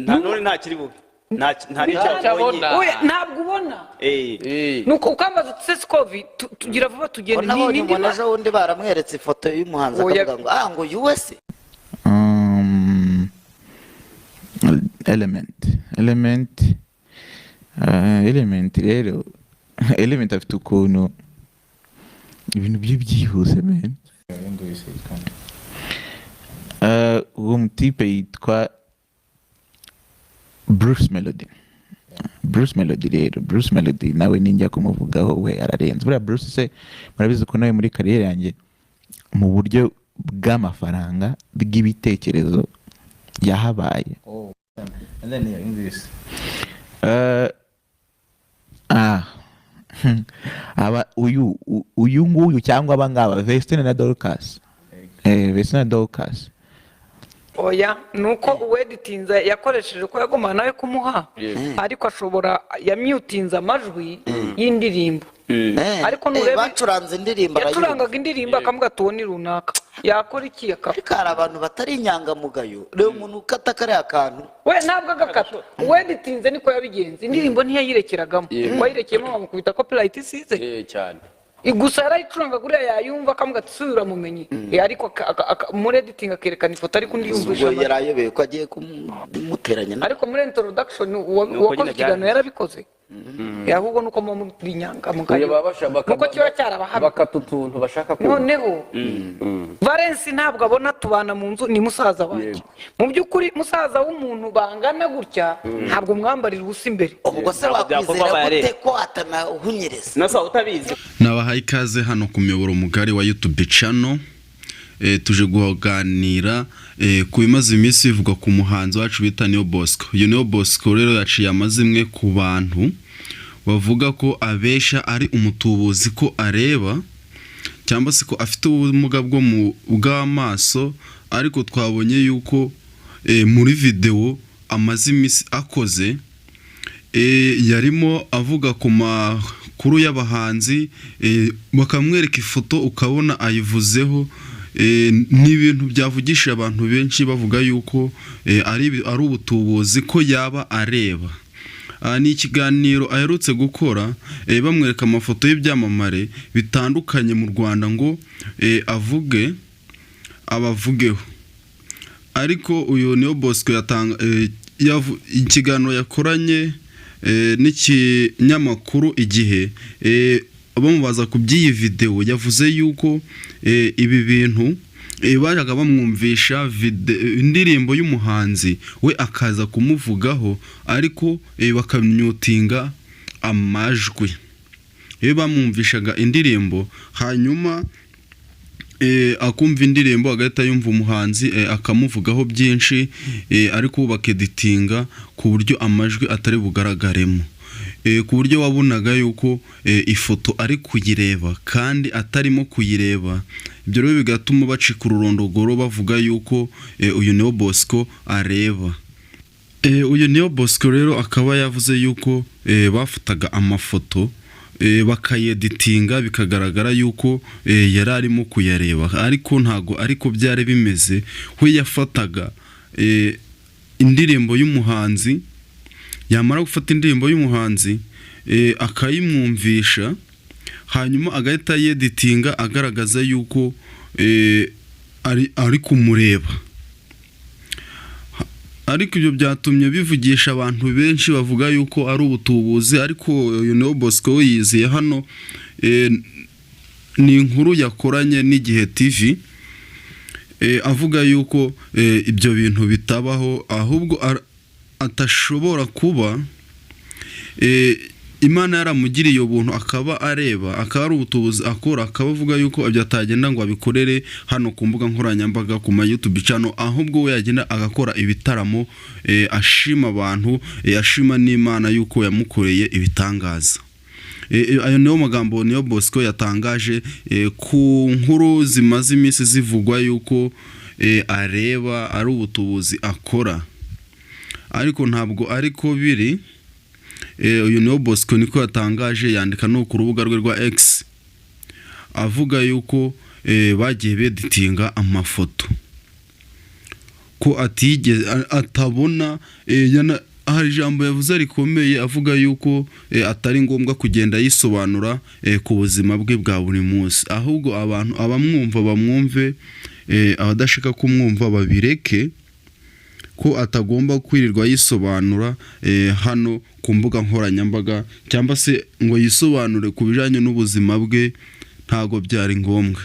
Nta none nta kiri bube, nta n'icyo Ntacyo abonye. abona. Oya, ntabwo ubona. Nuko ukambaza uti: "Se Scovia, tugira vuba tugende." Ko nabonye Ni umuntu ejo bundi baramweretse ifoto y'umuhanzi, Oya. akavuga ngo ah, ngo uyu wese. Element, Element, Element rero, Element afite ukuntu ibintu bye byihuse, man. Uwo mutipe yitwa Bruce Melody. Bruce Melody rero, Bruce Melody nawe ninjya kumuvugaho, we ararenze. Buriya Bruce se murabizi ko nawe muri kariyeri yanjye, mu buryo bw'amafaranga, bw'ibitekerezo, yahabaye. And then yeah, English. Ah, aba uyu uyu nguyu cyangwa aba ngaba, Vestine na Dorcas, Vestine na Dorcas. Oya, ni uko uweditinze yakoresheje ko yagombaga nawe kumuha, ariko ashobora yamyutinze amajwi y'indirimbo. Ariko Bacuranze indirimbo arayumva. Yacurangaga indirimbo akamuga ati: "Uwo ni runaka." Yakora iki akaba Ariko hari abantu batari inyangamugayo. Reba umuntu ukata kariya kantu. We ntabwo agakata, uweditinze niko yabigenza. Indirimbo ntiyayirekeragamo, wayirekeyemo bamukubita copyright isize. Cyane. Gusa yarayicuranga uriya yayumva akamuga ati: "Subira uramumenye." Ariko muri editing akerekana ifoto, ariko undi yumvisha Ubwo amajwi. Yari ayobeye ko agiye kumuteranya Ariko muri introduction Nuko uwakoze nyine ikiganiro byagenze. yarabikoze. Ahubwo nuko muba muri inyangamugayo, Oya, baba bashaka nuko kiba cyarabahamye. Bakata utuntu bashaka kumva. Noneho Valensi ntabwo abona, tubana mu nzu, ni musaza wanjye. Mu by'ukuri musaza w'umuntu bangana gutya ntabwo mwambarira ubusa imbere. Ubwo se Ntabwo byakorwa. wakwizera Abaye gute ko atanahunyereza? Nasa utabizi. Nabahaye ikaze hano ku muyoboro mugari wa YouTube channel. Tuje kuganira ku bimaze iminsi bivugwa ku muhanzi wacu bita Niyo Bosco. Uyu Niyo Bosco rero yaciye amazimwe ku bantu bavuga ko abesha, ari umutubuzi, ko areba cyangwa se ko afite ubumuga bwo mu bw'amaso. Ariko twabonye yuko muri videwo amaze iminsi akoze, yarimo avuga ku makuru y'abahanzi, bakamwereka ifoto ukabona ayivuzeho. Ni ibintu byavugishije abantu benshi, bavuga yuko ari ubutubuzi, ko yaba areba. Ni ikiganiro aherutse gukora, bamwereka amafoto y'ibyamamare bitandukanye mu Rwanda ngo avuge, abavugeho. Ariko uyu Niyo Bosco yatanga ikiganiro yakoranye n'ikinyamakuru Igihe, bamubaza ku by'iyi videwo, yavuze yuko ibi bintu bajyaga bamwumvisha indirimbo y'umuhanzi, we akaza kumuvugaho, ariko bakamyutinga amajwi. Iyo bamwumvishaga indirimbo, hanyuma akumva indirimbo, agahita yumva umuhanzi, akamuvugaho byinshi, ariko bakeditinga ku buryo amajwi atari bugaragaremo, ku buryo wabonaga yuko ifoto ari kuyireba kandi atarimo kuyireba. Ibyo rero bigatuma bacika ururondogoro, bavuga yuko uyu Niyo Bosco areba. Uyu Niyo Bosco rero akaba yavuze yuko bafataga amafoto, bakayeditinga bikagaragara yuko yari arimo kuyareba, ariko ntago ariko byari bimeze. We yafataga indirimbo y'umuhanzi, yamara gufata indirimbo y'umuhanzi, akayimwumvisha, hanyuma agahita yeditinga agaragaza yuko ari kumureba. Ariko ibyo byatumye bivugisha abantu benshi, bavuga yuko ari ubutubuzi. Ariko uyu Niyo Bosco we yiziye hano. Ni inkuru yakoranye n'Igihe TV, avuga yuko ibyo bintu bitabaho, ahubwo atashobora kuba Imana yaramugiriye ubuntu akaba areba, akaba ari ubutubuzi akora. Akaba avuga yuko ibyo atagenda ngo abikorere hano ku mbuga nkoranyambaga, ku ma YouTube channel, ahubwo we yagenda agakora ibitaramo, ashima abantu, ashima n'Imana yuko yamukoreye ibitangaza. Ayo niyo magambo Niyo Bosco yatangaje ku nkuru zimaze iminsi zivugwa yuko areba, ari ubutubuzi akora, ariko ntabwo ariko biri. Uyu Niyo Bosco niko yatangaje, yandika no ku rubuga rwe rwa X, avuga yuko bagiye beditinga amafoto. ko atigeze atabona hari ijambo yavuze rikomeye, avuga yuko atari ngombwa kugenda yisobanura ku buzima bwe bwa buri munsi, ahubwo abantu abamwumva bamwumve, abadashaka kumwumva babireke, ko atagomba kwirirwa yisobanura hano ku mbuga nkoranyambaga cyangwa se ngo yisobanure ku bijyanye n'ubuzima bwe, ntabwo byari ngombwa.